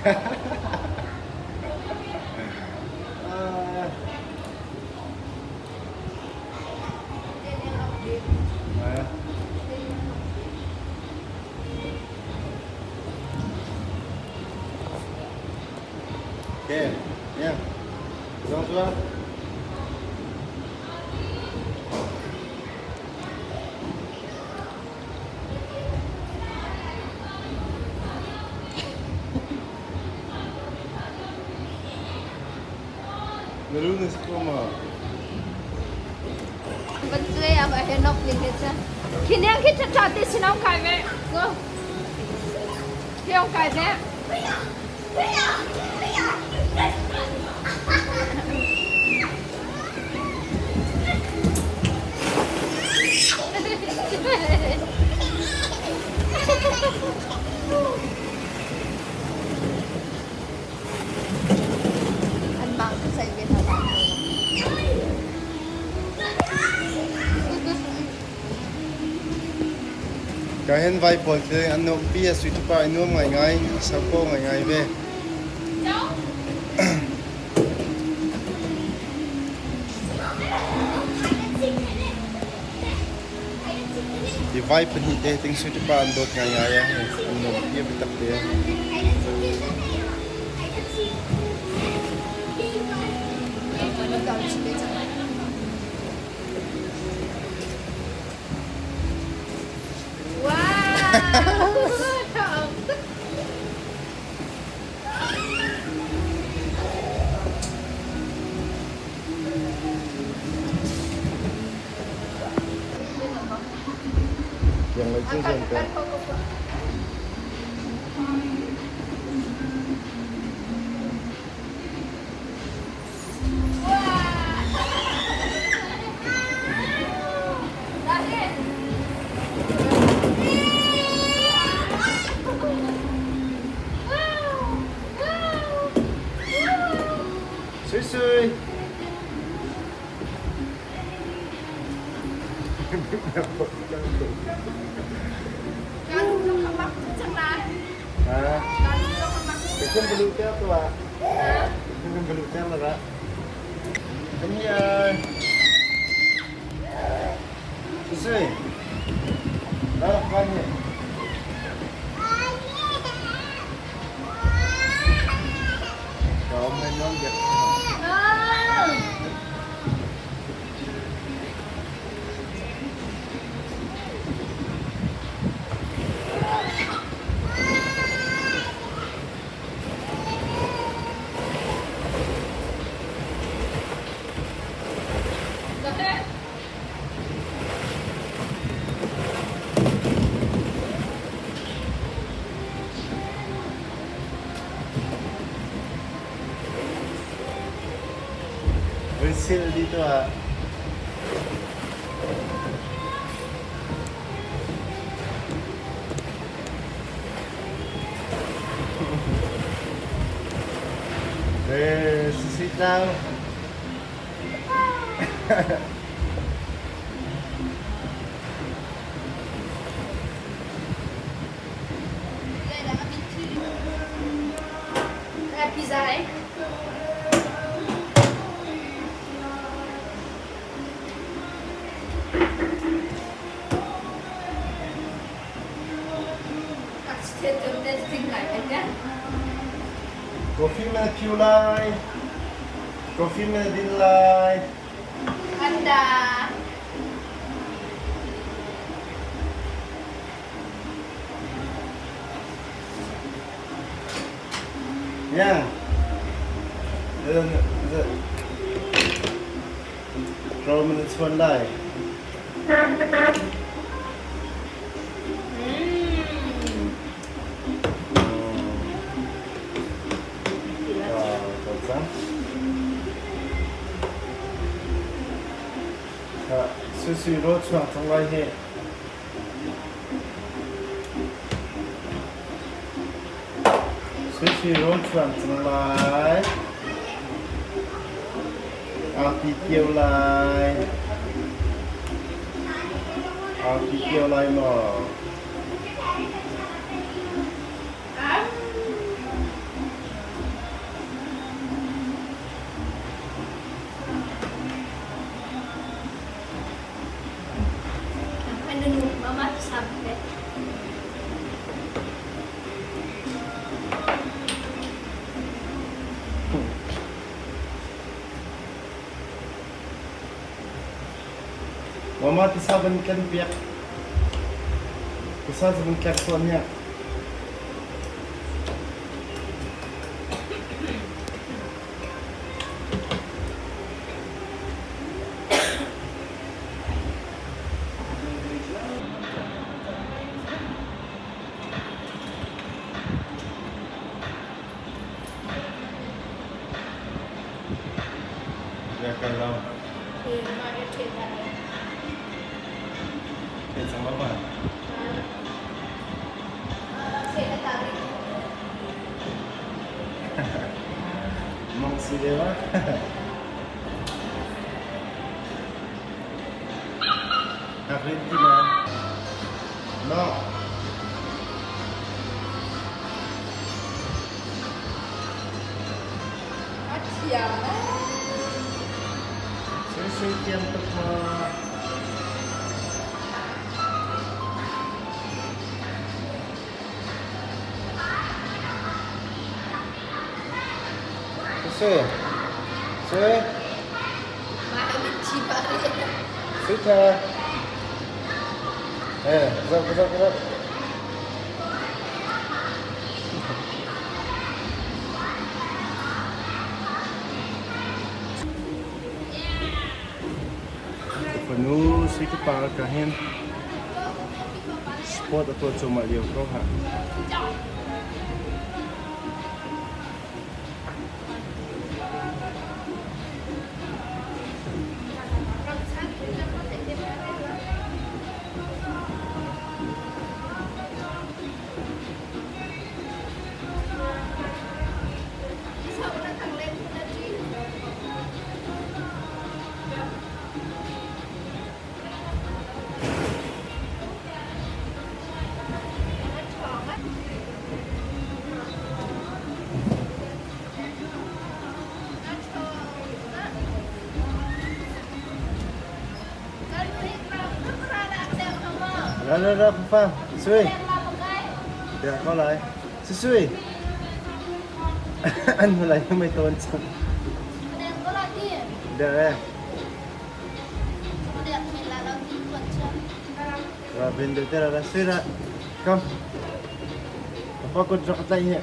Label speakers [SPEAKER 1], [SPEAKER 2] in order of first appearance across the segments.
[SPEAKER 1] Okay, yeah. Zong tua. Na lu na si ko ma?
[SPEAKER 2] Van tle am a henok ning he cha. Khiniang khi tha tha te sinong kai ve. Go. Hiong kai ve. An mang tu sai ve hna.
[SPEAKER 1] Ka hen vai pawl te an nuampi a sui tupa i nuam ngaingai, saupo ngaingai ve. Hi vai pahnih te ting sui tupa an dawt ngaingai a, an nuampi a biatak te. Yang lei cu zuam peng. Sui sui. Kan balu te tua. Kan balu te la. Come here. Sui sui. Đó, come here. Có mình ngon giật. Sil dih tuah. Eh, sisi tlau.
[SPEAKER 2] Pizza eh?
[SPEAKER 1] Coffee na phiu lai. Coffee na din lai.
[SPEAKER 2] Anda.
[SPEAKER 1] Yeah. Rawl na chuan lai. Sui rawl chuang cang lai hi. Sui rawl chuang cang lai. Arti kio lai. Arti kio lai maw?
[SPEAKER 2] Sam he.
[SPEAKER 1] Mama tisa van kan piak. Tisa van tlek tawn nia. Kal lo. Thei cang lo ma? Mong si de ma? Hak rin ti ma? No.
[SPEAKER 2] A thiam eh.
[SPEAKER 1] Sui sui thiam tuk ma. Sui. Sui.
[SPEAKER 2] Mah mit thi pa re.
[SPEAKER 1] Sui tha. Eh, zau zau zau. Fanu sui ka pa ka hin. Sport a tuah cuahmah lio ko ha. Ra ra ra fa Sui. Biak ko lai. Sui sui. An hulai mai ton chang. Biak eh. Ra bin de ra ra sui ra. Come. Apa kut rak tlai hi.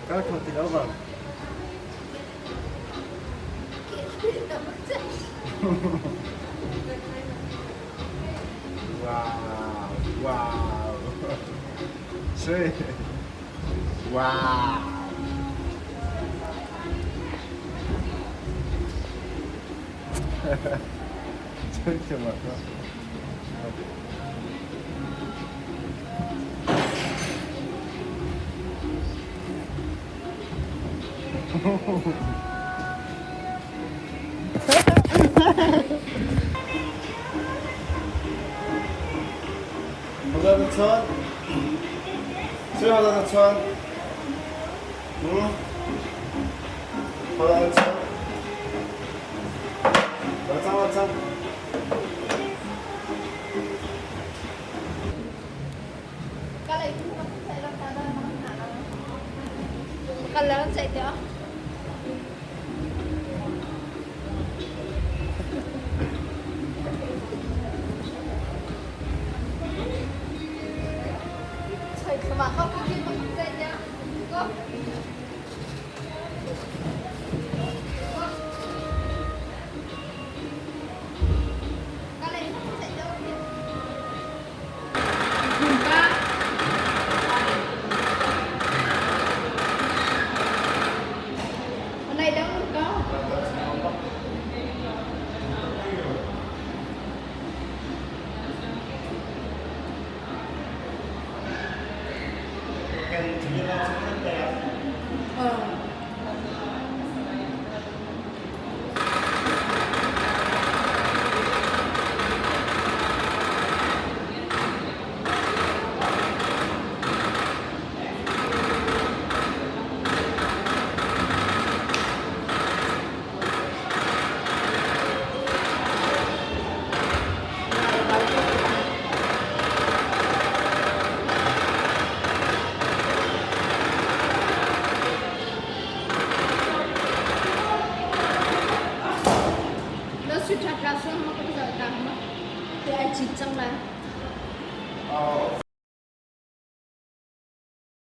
[SPEAKER 1] Kal kho ti lo bang. Wow, wow. Sui. Wow. Çok bak. Hoda na chuan? Sui hoda na chuan? Hmm? Hoda na chuan?